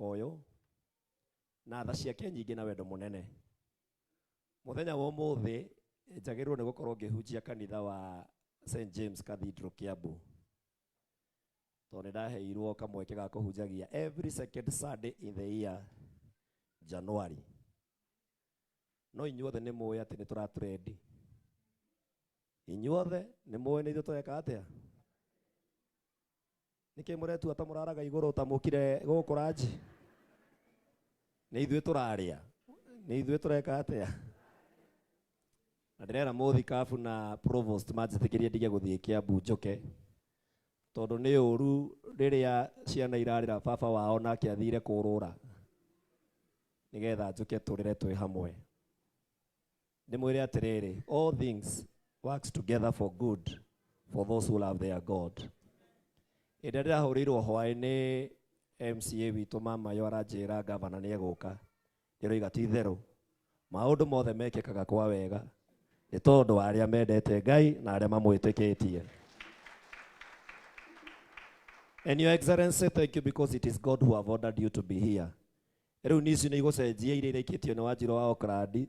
Ũyũ na tha ciake nyingĩ na wendo mũnene. Mũthenya wa ũmũthĩ njagĩrĩirwo nĩ gũkorwo ngĩhunjia kanitha wa St James Cathedral, Kiambu, tondũ nĩ ndaheirwo kamweke ga kũhunjagia every second Sunday in the year, January. No inyuothe nĩ mũĩ atĩ nĩ tũratrendi. Inyuothe nĩ mũĩ nĩ ithuĩ tũreka atĩa? Nĩkĩ mũretua ta mũraraga igũrũ ta mũkire gũkũ ranji? Nĩ ithuĩ tũrarĩa, nĩ ithuĩ tũreka atĩa? Na ndĩrera mũthikabu na provost manjĩtĩkĩrie ndige gũthiĩ Kiambu, njoke, tondũ nĩ ũru rĩrĩa ciana irarĩra baba wao nake athire kũrũra, nĩgetha njũke tũrĩre twĩ hamwe. Ndĩmwĩre atĩrĩrĩ, all things works together for good for those who love their God. Hĩndĩ ĩrĩa ndĩrahũrĩirwo hwaĩ nĩ MCA witũ mama yo, aranjĩra gavana nĩ egũka, ndĩroiga ti itherũ, maũndũ mothe mekĩkaga kwa wega nĩ tondũ wa arĩa mendete Ngai na arĩa mamwĩtĩkĩtie. And Your Excellency, thank you, because it is God who have ordered you to be here. Rĩu nici nĩ igũcenjia iria iraikĩtio nĩ Wanjirũ wa Oakland,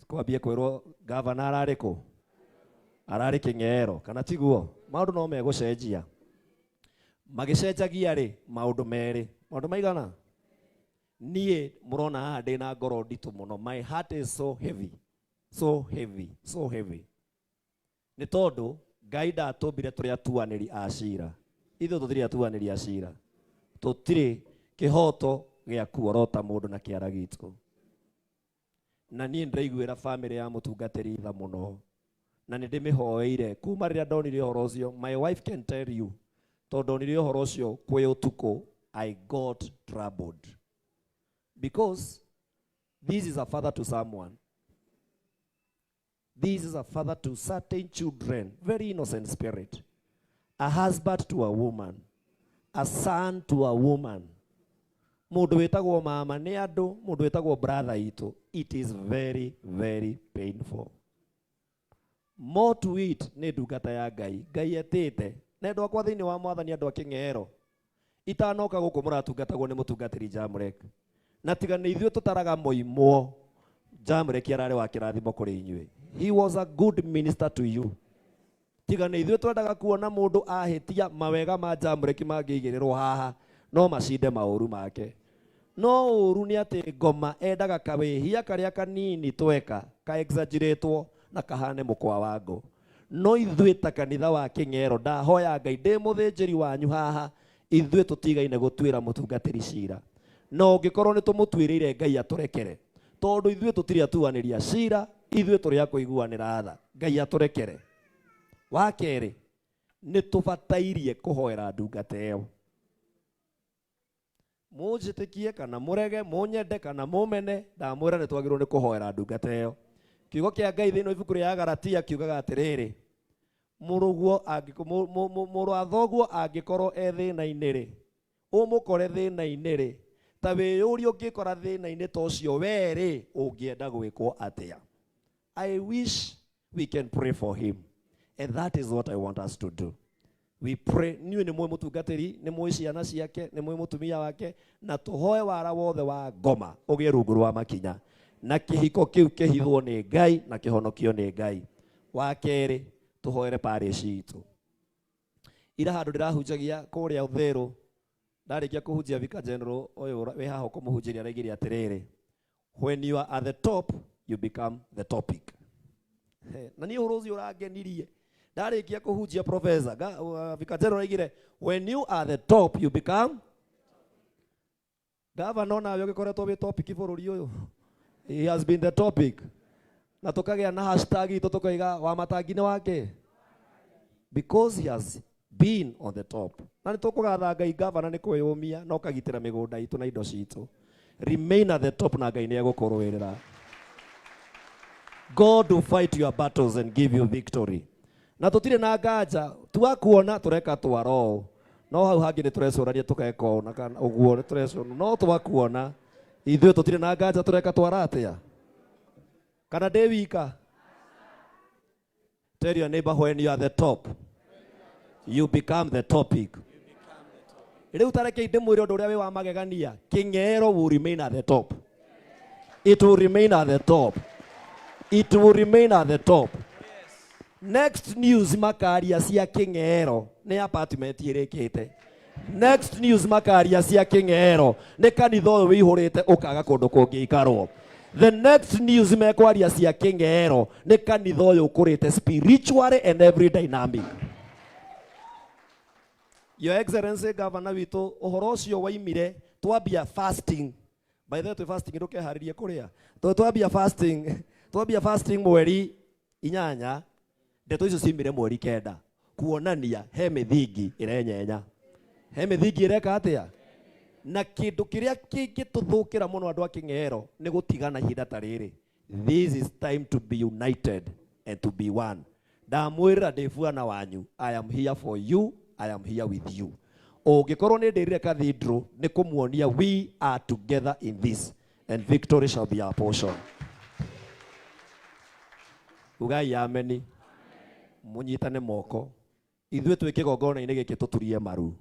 kwambie kwĩrwo gavana ararĩ kũ, ararĩ kĩng'ero kana tiguo? Maũndũ no megũcenjia. Magĩcenjagia rĩ, maũndũ merĩ, maũndũ maigana niĩ mũrona haha ndĩ na ngoro nditũ mũno. My heart is so heavy, so heavy, so heavy, nĩ tondũ Ngai ndatũmbire tũrĩ atuanĩri a cira. Ithuĩ tũtirĩ atuanĩri a cira, tũtirĩ kĩhoto gĩa kuorota mũndũ na kĩara gitũ. Na niĩ ndĩraiguĩra bamĩrĩ ya mũtungatĩri tha mũno, na nĩ ndĩmĩhoeire kuma rĩrĩa ndonire ũhoro ũcio. My wife can tell you, tondũ ndonire ũhoro ũcio kwĩ ũtukũ, I got troubled, because this is a father to someone. This is a father to certain children, very innocent spirit, a husband to a woman, a son to a woman, mundu witagwo mama nĩ andũ, mundu witagwo brother itũ. It is very, very painful. More to it, nĩ ndungata ya Ngai, Ngai etĩte na andũ akwa thĩinĩ wa Mwathani, andũ a Kĩng'ero. Itanoka gũkũ mũratungatagwo nĩ mũtungatĩri Jamrek, na tiga nĩ ithuĩ tũtaraga moimwo, Jamrek ararĩ wa kĩrathimo kũrĩ inyuĩ. He was a good minister to you. Tiga nĩ ithuĩ twendaga kuona mũndũ ahĩtia, mawega ma Jamrek mangĩigĩrĩrwo haha no macinde maũru make. No ũru nĩ atĩ ngoma endaga kawĩhia karĩa kanini tweka ka exaggeratwo na kahane mũkwa wa ngo. No ithuĩ ta kanitha wa Kĩng'ero, ndahoya Ngai ndĩ mũthĩnjĩri wanyu haha, ithuĩ tũtigaine gũtuĩra mũtungatĩri cira, na ũngĩkorwo nĩ tũmũtuĩrĩire, Ngai atũrekere, tondũ ithuĩ tũtirĩ atuanĩria cira, ithuĩ tũrĩ a kũiguanĩra tha. Ngai atũrekere. Wa kerĩ, nĩ tũbatairie kũhoera ndungata ĩyo. Mũnjĩtĩkie kana mũrege, mũnyende kana mũmene, ndamwĩra nĩ twagĩrĩirwo nĩ kũhoera ndungata ĩyo. Kiugo kĩa Ngai thĩinĩ wa ibuku rĩa Galatia kiugaga atĩrĩrĩ, mũrũguo mũrũ wa thoguo angĩkorwo e thĩna-inĩ rĩ, ũmũkore thĩna-inĩ rĩ, ta wĩyũrie, ũngĩkora thĩna-inĩ ta ũcio we rĩ, ũngĩenda gwĩkwo atĩa? I wish we can pray for him, and that is what I want us to do. We pray. Niĩ nĩ mũĩ mũtungatĩri, nĩ mũĩ ciana ciake, nĩ mũĩ mũtumia wake, na tũhoe wara wothe wa ngoma ũgĩe rungu rwa makinya, na kĩhiko kĩu kĩhithwo nĩ Ngai na kĩhonokio nĩ Ngai. Wa kerĩ, tũhoere parish itũ. Ira handũ ndĩrahunjagia kũrĩa Uthiru, ndarĩkia kũhunjia, Vicar General ũyũ wĩ haha ũkũmũhunjĩria araigire atĩrĩrĩ, "When you are at the top, you become the topic." He, na niĩ ũhoro ũcio ũrangenirie. Ndarĩkia kũhunjia, professor Vicar General araigire, "When you are the top, you become." Gavana, onawe ũgĩkoretwo wĩ topic bũrũri ũyũ. He has been the topic, na tũkagĩa na hashtag itũ, tũkoiga wa matangi nĩ wake, because he has been on the top. Na nĩ tũkũgatha Ngai, gavana, nĩ kwĩyũmia na ũkagitĩra mĩgũnda itũ na indo citũ. Remain at the top, na Ngai nĩ egũkũrũĩrĩra. God will fight your battles and give you victory. Na tũtirĩ na nganja twakuona tũreka twaro ũũ, no hau hangĩ nĩ tũrecũrania tũgeka ũũ na kana ũguo nĩ tũrecũrania, no twakuona ithuĩ tũtirĩ na nganja tũreka twara atĩa. Kana ndĩ wika? Tell your neighbor, when you are the top, you become the topic. Rĩu tareke ndĩmwĩre ũndũ ũrĩa wĩ wa magegania. Kĩng'ero will remain at the top. It will remain at the top. It will remain at the top. Next news makaria cia Kĩng'ero nĩ apartment ĩrĩkĩte. Next news makaria cia Kĩng'ero nĩ kanitha ũyũ wĩihũrĩte ũkaga kũndũ kũngĩikarwo. The next news mekwaria cia Kĩng'ero nĩ kanitha ũyũ ũkũrĩte spiritually and every dynamic. Your Excellency Governor witũ, ũhoro ũcio waimire twambia fasting. By the way, twĩ fasting, ndũkeharĩrie kũrĩa. Twambia fasting, twambia fasting mweri 8, ndeto icio ciumire mweri 9, kuonania he mĩthingi ĩrenyenya, he mĩthingi ĩreka atĩa. Na kĩndũ kĩrĩa kĩngĩtũthũkĩra mũno andũ a Kĩng'ero nĩ gũtigana ihinda ta rĩrĩ. This is time to be united and to be one. Ndamwĩrĩra ndĩ bwana wanyu, I am here for you, I am here with you. Ũngĩkorwo nĩ ndĩrire cathedral nĩ kũmuonia we are together in this and victory shall be our portion. Ugai ameni. Mũnyitane moko. Ithuĩ twĩ kĩgongona-inĩ gĩkĩ tũturie maru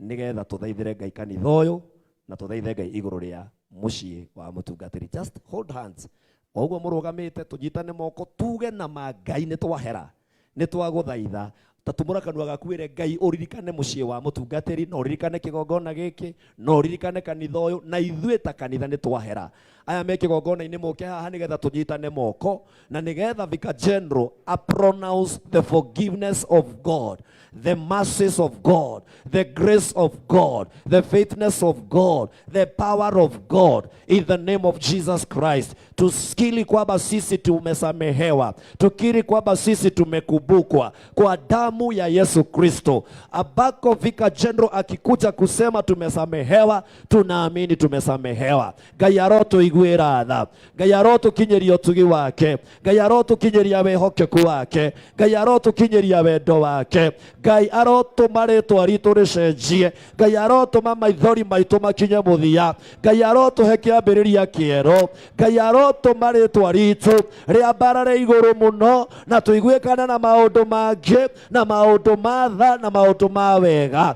nĩgetha tũthaithĩre Ngai kanitha ũyũ na tũthaithe Ngai igũrũ rĩa mũciĩ wa mũtungatĩri. Just hold hands. O ũguo mũrũgamĩte tũnyitane moko tuge na ma Ngai nĩ twahera, nĩ twagũthaitha. Tatumũra kanua gaku wĩre Ngai ũririkane mũciĩ wa mũtungatĩri, na ũririkane kĩgongona gĩkĩ, na ũririkane kanitha ũyũ, na ithuĩ ta kanitha nĩ twahera. Aya me kĩgongona-inĩ mũke haha nĩgetha tũnyitane moko, na nĩgetha Vicar General a pronounce the forgiveness of God, the mercies of God, the grace of God, the faithfulness of God, the power of God in the name of Jesus Christ. Tusikili kwamba sisi tumesamehewa, tukiri kwamba sisi tumekumbukwa kwa damu ya Yesu Kristo. Ambako Vicar General akikuja kusema tumesamehewa, tunaamini tumesamehewa. Ngai arotũiguĩra tha, Ngai arotũkinyĩria ũtugi wake, Ngai arotũkinyĩria wĩhokeku wake, Ngai arotũkinyĩria wendo wake, Ngai arotũma rĩtwa ritũ rĩcenjie, Ngai arotũma maithori maitũ makinye mũthia, Ngai arotũhe kĩambĩrĩria kĩerũ, Ngai arotũma rĩtwa ritũ rĩambarare igũrũ mũno na tũiguĩkane na maũndũ mangĩ na maũndũ ma tha na maũndũ ma wega.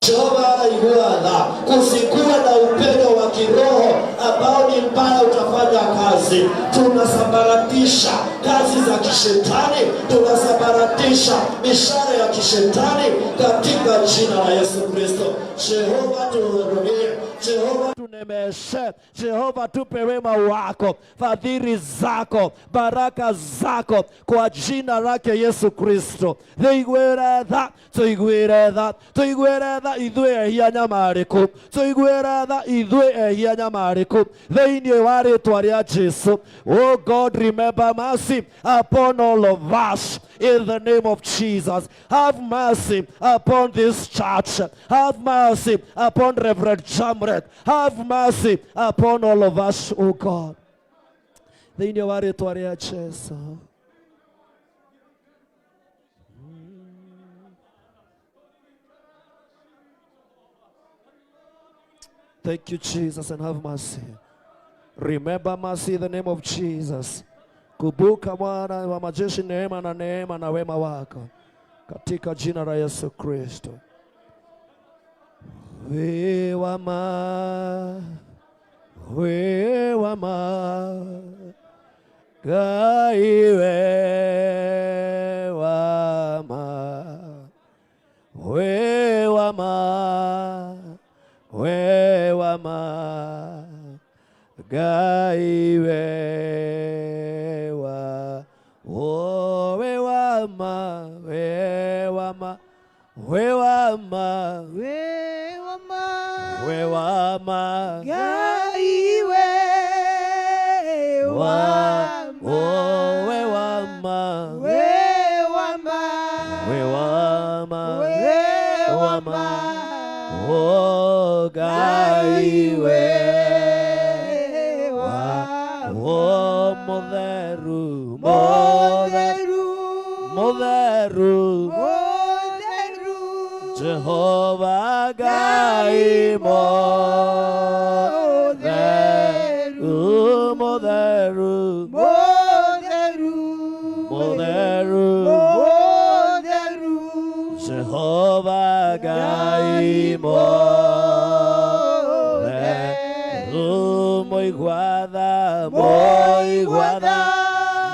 Jehova anaigua tha, kusikuwe na upendo wa kiroho ambao ni mbaya utafanya kazi. Tunasambaratisha kazi za kishetani, tunasambaratisha mishale ya kishetani katika jina la Yesu Kristo. Jehova tuhurumie, Jehova tunemeshe, Jehova tupe wema wako, fadhili zako, baraka zako kwa jina lake Yesu Kristo. Tũiguĩre tha, tũiguĩre tha, tũiguĩre tha ithuĩ ehia nyamarĩku, tũiguĩre tha ithuĩ ehia nyamarĩku thĩinĩ wa rĩtwa rĩa Jesu. Oh God, remember mercy upon all of us in the name of Jesus. Have mercy upon this church. Have mercy upon Reverend Jamret. Have mercy upon all of us, oh God. Thĩinĩ wa rĩtwa rĩa Jesu. Thank you, Jesus, and have mercy. Remember mercy in the name of Jesus. Kumbuka Bwana wa majeshi neema na neema na wema wako katika jina la Yesu Kristo. We wama, we wama, Ngai we wama, we wama, we wama, Ngai we wa, oh, we wama, we wama, we wama, We wama, we wama, Ngai we wa, wama, oh, we wama, we wama, we wama, we wama, wama, oh, Ngai Ngai we we wa, wama, oh, Mũtheru, Mũtheru, Mũtheru, Mũtheru, Mũtheru, Jehova Ngai Mũtheru, Mũtheru, Mũtheru, Mũtheru, Mũtheru. Mũtheru. Jehova Ngai mũtheru. Mũigua tha, mũigua tha,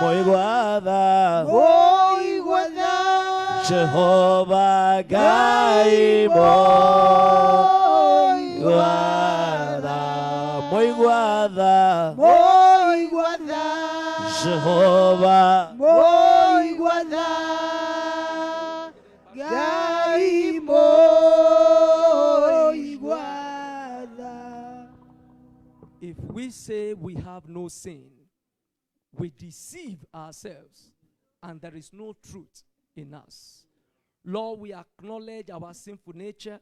mũigua tha. Mũigua tha. Jehova Ngai mũigua tha, mũigua tha. Mũigua tha. Jehova Mũigua tha. Ngai mũigua tha. If we say we have no sin, we deceive ourselves, and there is no truth in us. Lord, we acknowledge our sinful nature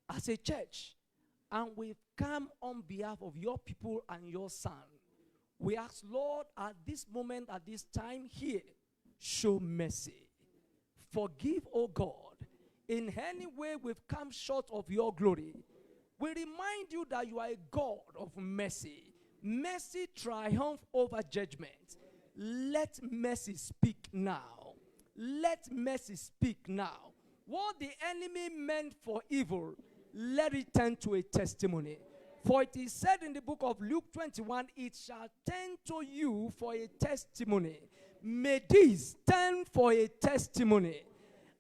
as a church, and we've come on behalf of your people and your Son. We ask, Lord, at this moment, at this time here, show mercy. Forgive, O God, in any way we've come short of your glory. We remind you that you are a God of mercy. Mercy triumph over judgment. Let mercy speak now. Let mercy speak now. What the enemy meant for evil, let it turn to a testimony. For it is said in the book of Luke 21, it shall turn to you for a testimony. May this turn for a testimony.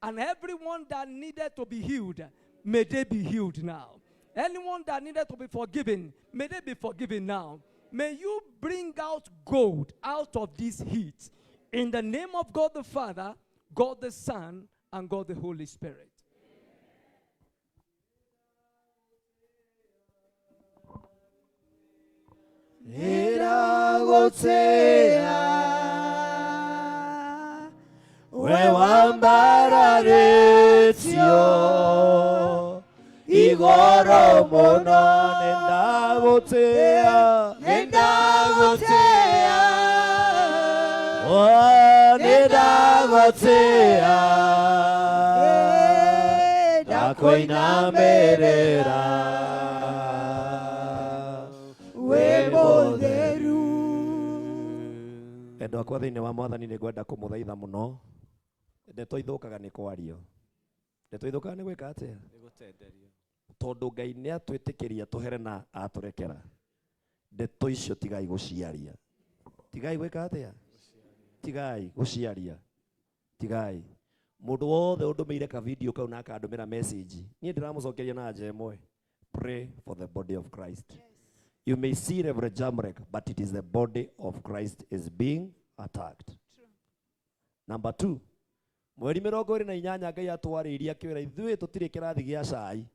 And everyone that needed to be healed, may they be healed now. Anyone that needed to be forgiven, may they be forgiven now. May you bring out gold out of this heat. In the name of God the Father, God the Son, and God the Holy Spirit. Nĩndagũtĩĩa, we wambararĩtio igũrũ mũno. Nĩndagũtĩĩa, Nĩndagũtĩĩa. Oh, nĩndagũtĩĩa, ndakũinamĩrĩra. Wĩ mũtheru. Endwa akwa thĩinĩ wa Mwathani, nĩ ngwenda kũmũthaitha mũno. Ndeto ithũkaga nĩ kwario, ndeto ithũkaga nĩ gwĩka atĩa? Tondũ Ngai nĩ atwĩtĩkĩria tũhere na atũrekera, ndeto icio tigai gũciaria. Tigai gwĩka atĩa? Tigai gũciaria. Tigai. Mũndũ wothe ũndũmĩire ka video kau na akandũmĩra message, niĩ ndĩramũcokeria na nja ĩmwe: pray for the body of Christ. You may see Reverend Jamrek, but it is the body of Christ is being attacked. Number two, mweri 28 Ngai atwarĩirie akĩwĩra ithuĩ tũtirĩ kĩrathi gĩa cai,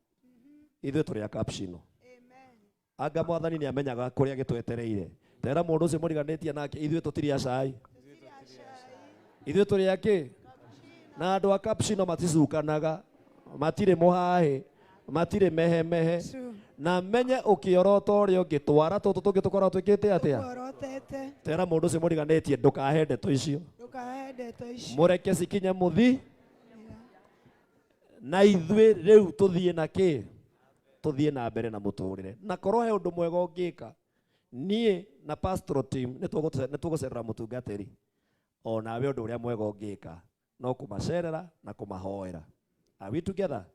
ithuĩ tũrĩ a cappuccino. Anga Mwathani nĩ amenyaga kũrĩa gĩtwetereire. Tera mũndũ ũcio mũriganĩtie nake, ithuĩ tũtirĩ a cai, ithuĩ tũrĩ a kĩ? Na andũ a cappuccino maticukanaga, matirĩ mũhahĩ, matirĩ mehemehe. Na menye ũkĩorota ũrĩa ũngĩ twara tũtũ tũngĩ tũkoragwo twĩkĩte atĩa? Ũkorotete. Tera mũndũ ũcio mũriganĩtie, ndũkahe ndeto icio. Ndũkahe ndeto icio. Mũreke cikinye mũthi na ithuĩ rĩu tũthiĩ na kĩ? Tũthiĩ na mbere na mũtũrĩre. Na korwo he ũndũ mwega ũngĩka, niĩ na pastoral team nĩ tũgũcerera mũtungatĩri. Onawe ũndũ ũrĩa mwega ũngĩka no kũmacerera na kũmahoera. Are we together?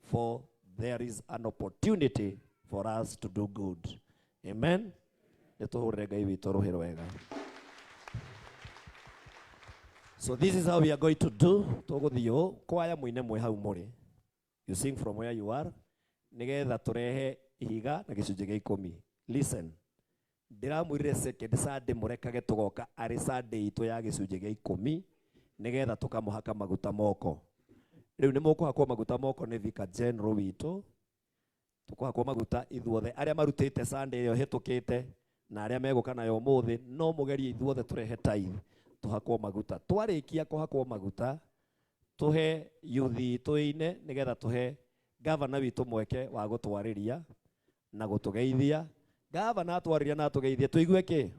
For there is an opportunity for us to do good. Amen. Nĩ tũhũrĩre Ngai witũ rũhĩ rwega. So this is how we are going to do. Tũgũthiĩ ũũ, kwaya mũine mwĩ hau mũrĩ. You sing from where you are. Nĩgetha tũrehe ihiga na gĩcunjĩ gĩa 10. Listen. Ndĩramwĩrire second Sunday mũrekage tũgoka arĩ Sunday itũ ya gĩcunjĩ gĩa 10, nĩgetha tũkamũhaka maguta moko. Rĩu nĩ mũkũhakwo maguta moko nĩ Vicar General witũ. Tũkũhakwo maguta ithuothe arĩa marutĩte Sunday ĩyo ĩhĩtũkĩte na arĩa megũka nayo ũmũthĩ, no mũgerie ithuothe tũrehe tithe tũhakwo maguta. Twarĩkia kũhakwo maguta, tũhe youth itũ ĩine, nĩgetha tũhe gavana witũ mweke wa gũtwarĩria na gũtũgeithia. Gavana atwarĩria na atũgeithie, tũigue kĩ?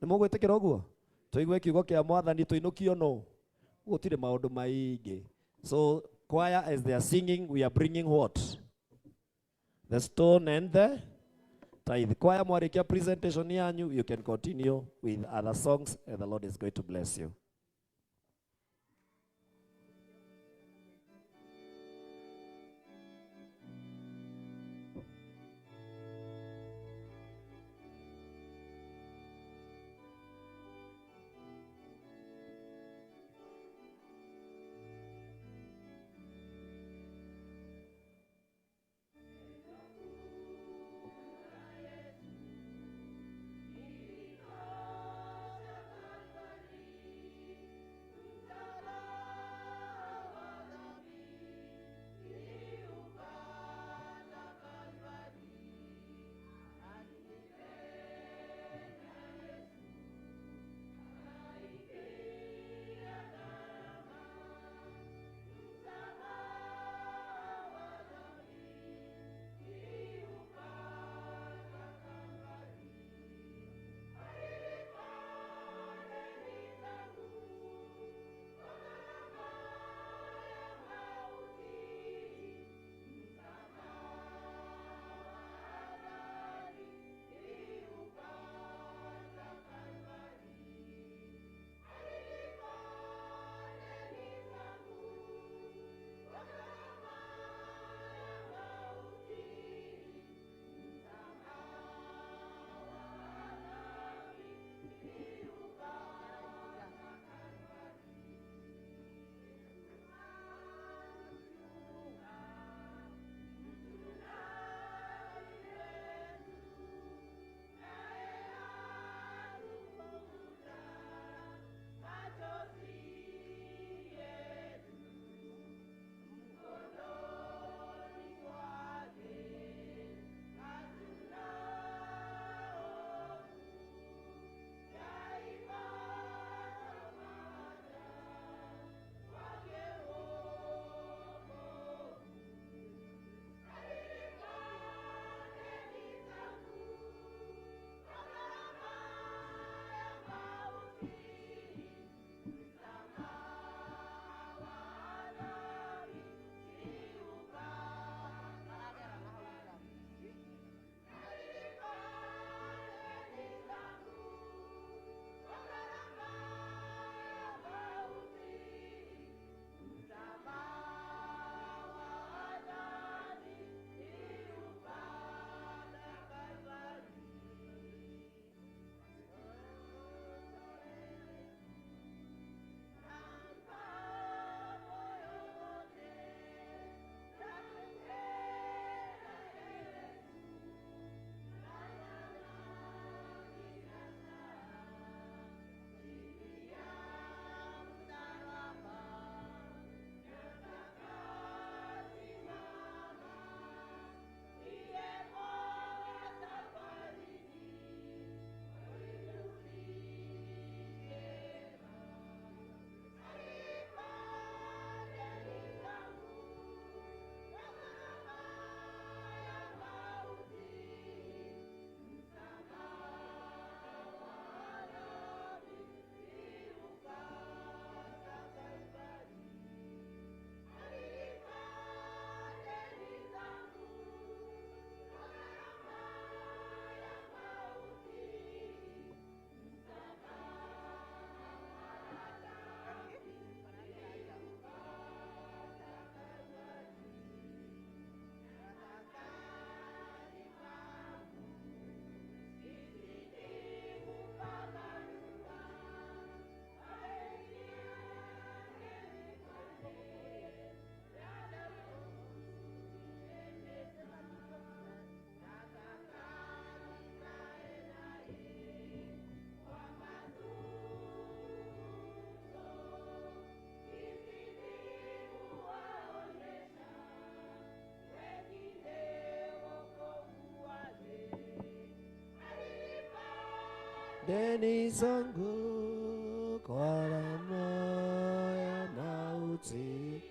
Nĩ mũgwĩtĩkĩra ũguo? Tũigue kiugo kĩa Mwathani, tũinũkio no gũtirĩ maũndũ maingĩ. So choir, as they are singing, we are bringing what? The stone and the Tithe. Choir mwarikia presentation yanyu, you can continue with other songs and the Lord is going to bless you. Deni zangu kwa gharama ya mauti,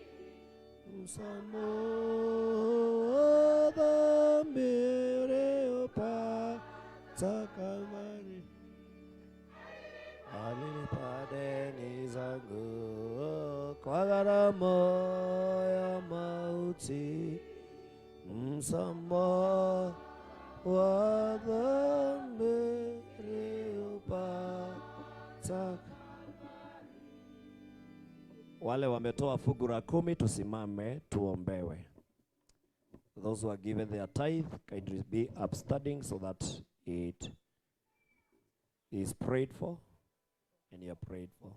msamaha dhambi uliopata Kalvari. Alilipa deni zangu kwa gharama ya mauti, msamaha Wa dhambi niliupata. Wale wametoa fungu la kumi, tusimame tuombewe. Those who are given their tithe, kindly be upstanding so that it is prayed for and you are prayed for.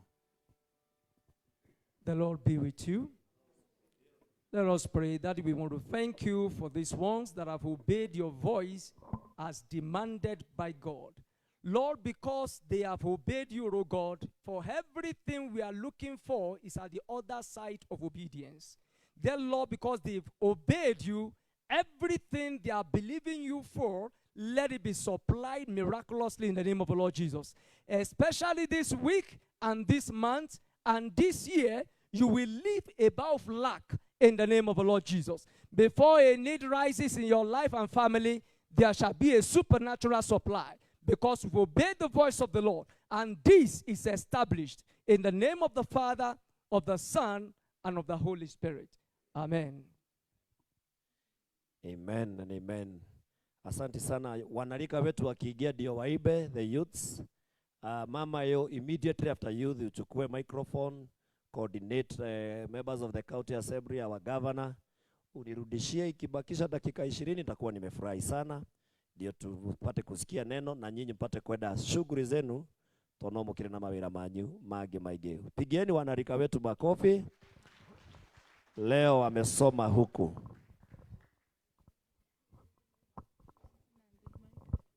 The Lord be with you. Let us pray that we want to thank you for these ones that have obeyed your voice as demanded by God. Lord, because they have obeyed you, O God, for everything we are looking for is at the other side of obedience. Then, Lord, because they've obeyed you, everything they are believing you for, let it be supplied miraculously in the name of the Lord Jesus. Especially this week and this month and this year, you will live above lack in the name of the Lord Jesus. Before a need rises in your life and family, there shall be a supernatural supply because you've obeyed the voice of the Lord. And this is established in the name of the Father, of the Son, and of the Holy Spirit. Amen. Amen and amen. Asante sana wanarika wetu wakiingia ndio waimbe the youths. Mama yo immediately after youth uchukue microphone, coordinate members of the county assembly, our governor, unirudishie ikibakisha dakika 20 nitakuwa nimefurahi sana, ndio tupate kusikia neno na nyinyi mpate kwenda shughuli zenu tono mukire na mawira manyu mangi maingi. Pigieni wanarika wetu makofi. Leo wamesoma huku.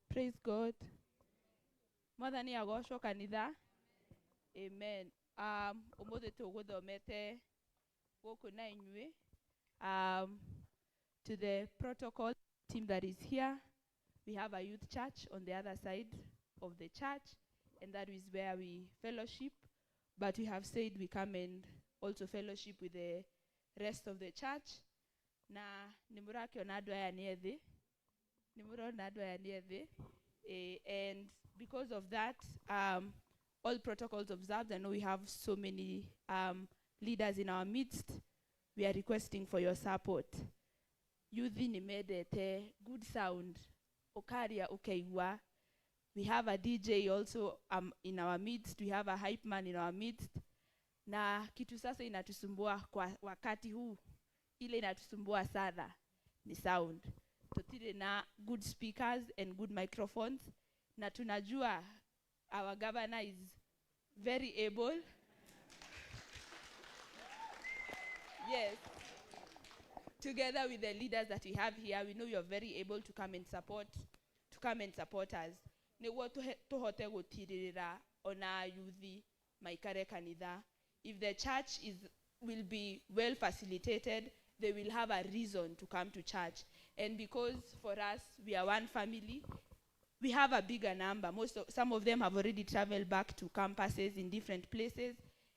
Praise God. Mwathani agocwo kanitha. Amen. Umuthi tuguthomete guku na inyuĩ. To the protocol team that is here, we have a youth church on the other side of the church, and that is where we fellowship. But we have said we come and also fellowship with the rest of the church. Na nimurakiona andu aya nĩ ethĩ. Nimurona andu aya nĩ ethĩ. And because of that, all protocols observed. I know we have so many leaders in our midst. We are requesting for your support. Youth ni mendete good sound. Ukaria ukaigua. We have a DJ also in our midst. We have a hype man in our midst. Na kitu sasa inatusumbua kwa wakati huu, ile inatusumbua sana ni sound. Tutire na good speakers and good microphones. Na tunajua our governor is very able. Yes. Together with the leaders that we have here, we know you're very able to come and support, to come and support us. Nĩguo tũhote gũtirĩrĩra ona yuthi maikare kanitha. If the church will be well facilitated, they will have a reason to come to church. And because for us, we are one family, we have a bigger number. Some of them have already traveled back to campuses in different places.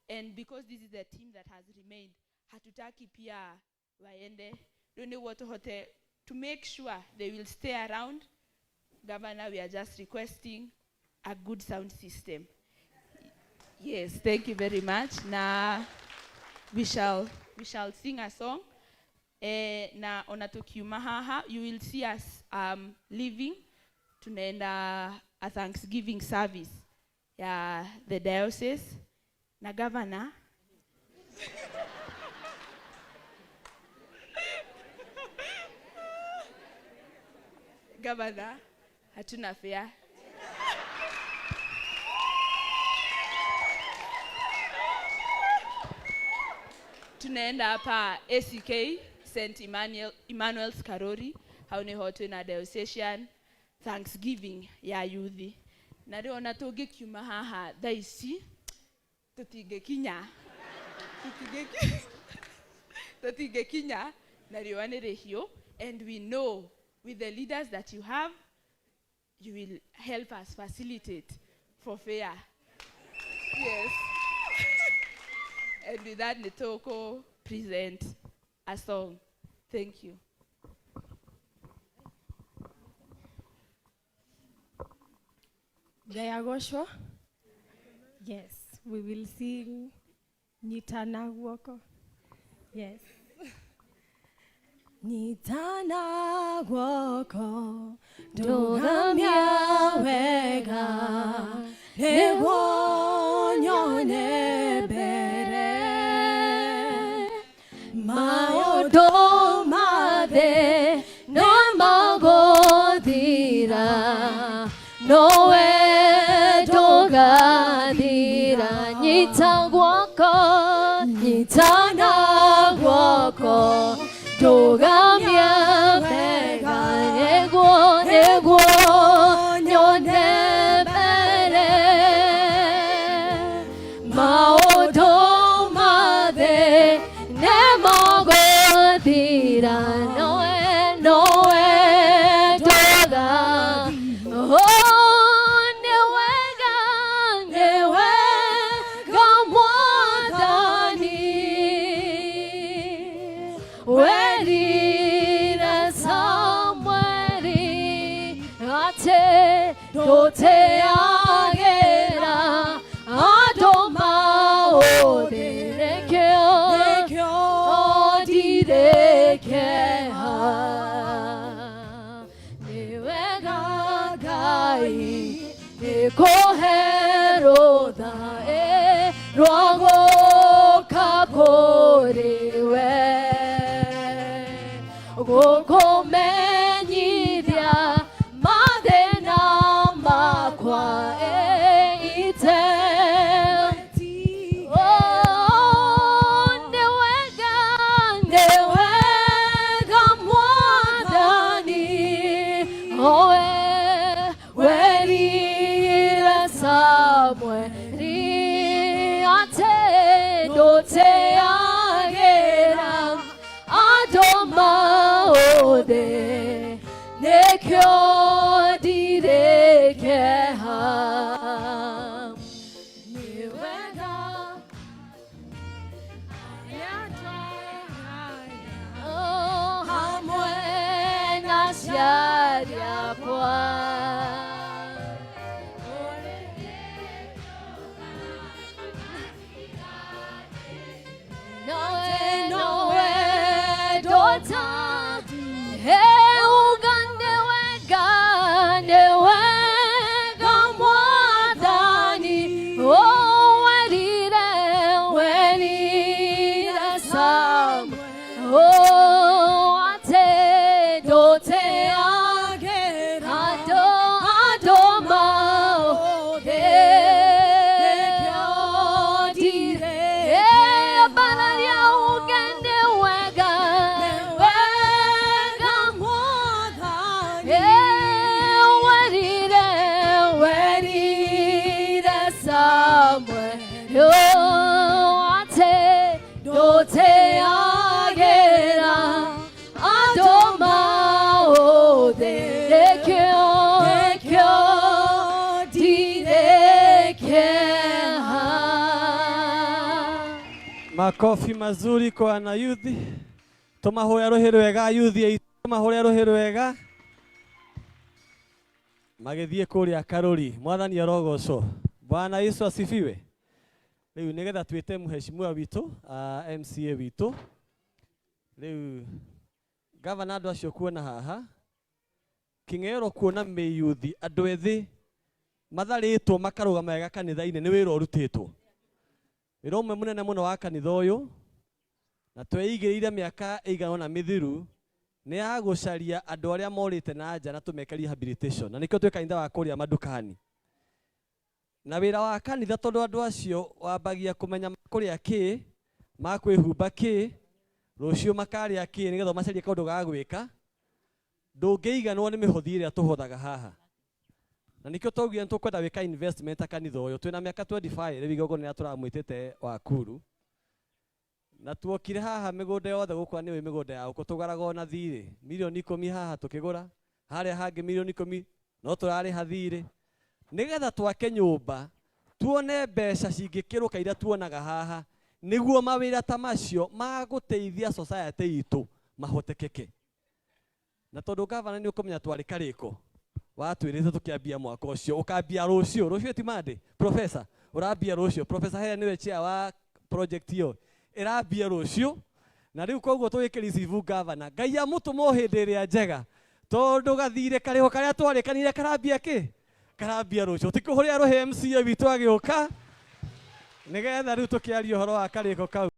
And because this is a team that has remained, hatutaki pia waende. Rĩu nĩguo tũhote to make sure they will stay around. Governor, we are just requesting a good sound system. Yes, thank you very much. Na we shall sing a song. Na ona tukiuma haha, you will see us leaving. Tunaenda a Thanksgiving service ya the diocese na governor. Governor, hatuna fare. Tunaenda hapa ACK St. Emmanuel's Karori, hau niho twina diocesan Thanksgiving ya yuthi. Na rĩu ona tũngĩkiuma haha thaa ici tũtingĩkinya. Tũtingĩkinya na riũa nĩ rĩhiũ, and we know with the leaders that you have, you will help us facilitate for fair. Yes. And with that, Nitoko present a song. Thank you. Jaya Goshwa? Yes, we will sing Nyitana Guoko. Yes. Nyitana guoko Ndũgamia wega Nĩguo nyone mbere Maũndũ ma thĩ no magũthira Nowe ndũgathira Nyita guoko Nyitana guoko Ndũgamia wega Nĩguo nĩguo nyone mbere Maũndũ ma thĩ nĩ magũthira Nowe nowe ndũga Oh, nĩ wega nĩ wega Mwathani Werire Samueli atĩ ndũteagĩra andũ maũthĩ nĩkĩo ndirĩ kĩeha nĩ wega Ngai nĩkũhe rũtha rwa gũka kũrĩ we gũkũmenyithia mathĩna makwa ite Oh, nĩ wega nĩ wega Mwathani owe werire Samueli atĩ ndũteagĩra andũ maũthĩ nĩkĩo ndirĩ kĩeha nĩ wega Oh, hamwe na aciari akwa Nowe nowe ndota Hey, uga nĩ wega nĩ wega Mwathani Oh, werire werire Samuel Oh, atĩ ndũteagĩra andũ andũ maũthĩ nĩkĩo ndirĩ ambararia uge nĩ wega wega werire werire Samuel oh, atĩ ndũteagĩra andũ maũthĩ nĩkĩo nĩkĩo ndirĩ kĩeha Makofi mazuri kwa wanayuthi. Tumahũre rũhĩ rwega yuthi aitũ, tumahũre rũhĩ rwega magĩthiĩ kũrĩa Karũri. Mwathani arogocwo. Bwana Yesu asifiwe. Rĩu nĩgetha twĩte mheshimiwa witũ MCA witũ rĩu gavana andũ acio kuona haha kĩng'ero kuona mĩyuthi andũ ethĩ matharĩtwo makarũgama wega kanitha-inĩ nĩ wĩra ũrutĩtwo wĩra ũmwe mũnene mũno wa kanitha ũyũ na tweigĩrĩire mĩaka ĩigana ũna mĩthiru nĩ ya gũcaria andũ arĩa morĩte na nja na tũmeke rehabilitation na nĩkĩo twĩ kanitha wa kũrĩa mandukani na wĩra wa kanitha tondũ andũ acio wambagia kũmenya makũrĩa kĩ makwĩhumba kĩ rũciũ makarĩa kĩ nĩgetha ũmacarie kaũndũ ga gwĩka ndũngĩiganwo nĩ mĩhothi ĩrĩa tũhothaga haha na nĩkĩo twaugire nĩtũkwenda gwĩka investment ta kanitha ũyũ twĩna mĩaka 25 rĩu igongona rĩrĩa tũramwĩtĩte Wakuru na tuokire haha mĩgũnda yothe gũkũ nĩũĩ mĩgũnda ya gũkũ tũgũraga ona thirĩ milioni 10 haha tũkĩgũra harĩa hangĩ milioni 10 no tũrarĩha thirĩ nĩgetha twake nyũmba tuone mbeca cingĩkĩrũka iria tuonaga haha nĩguo mawĩra ta macio ma gũteithia society itũ mahotekeke na tondũ gavana nĩ ũkũmenya twarĩ karĩko watwĩrĩte tũkĩambia mwaka ũcio ũkambia rũciũ rũciũ ti Monday professor ũrambia rũciũ professor Helen nĩwe chair wa project ĩyo ĩrambia rũciũ Na rĩu koguo tũgĩkĩricivu gavana, Ngai amũtũma o hĩndĩ ĩrĩa njega, tondũ gathirĩ karĩho karĩa twarĩkanire karambia kĩ karambia rũciũ. Ti kũhũrĩra rũhĩ MCA witũ agĩũka nĩgetha rĩu tũkĩaria ũhoro wa karĩko kau.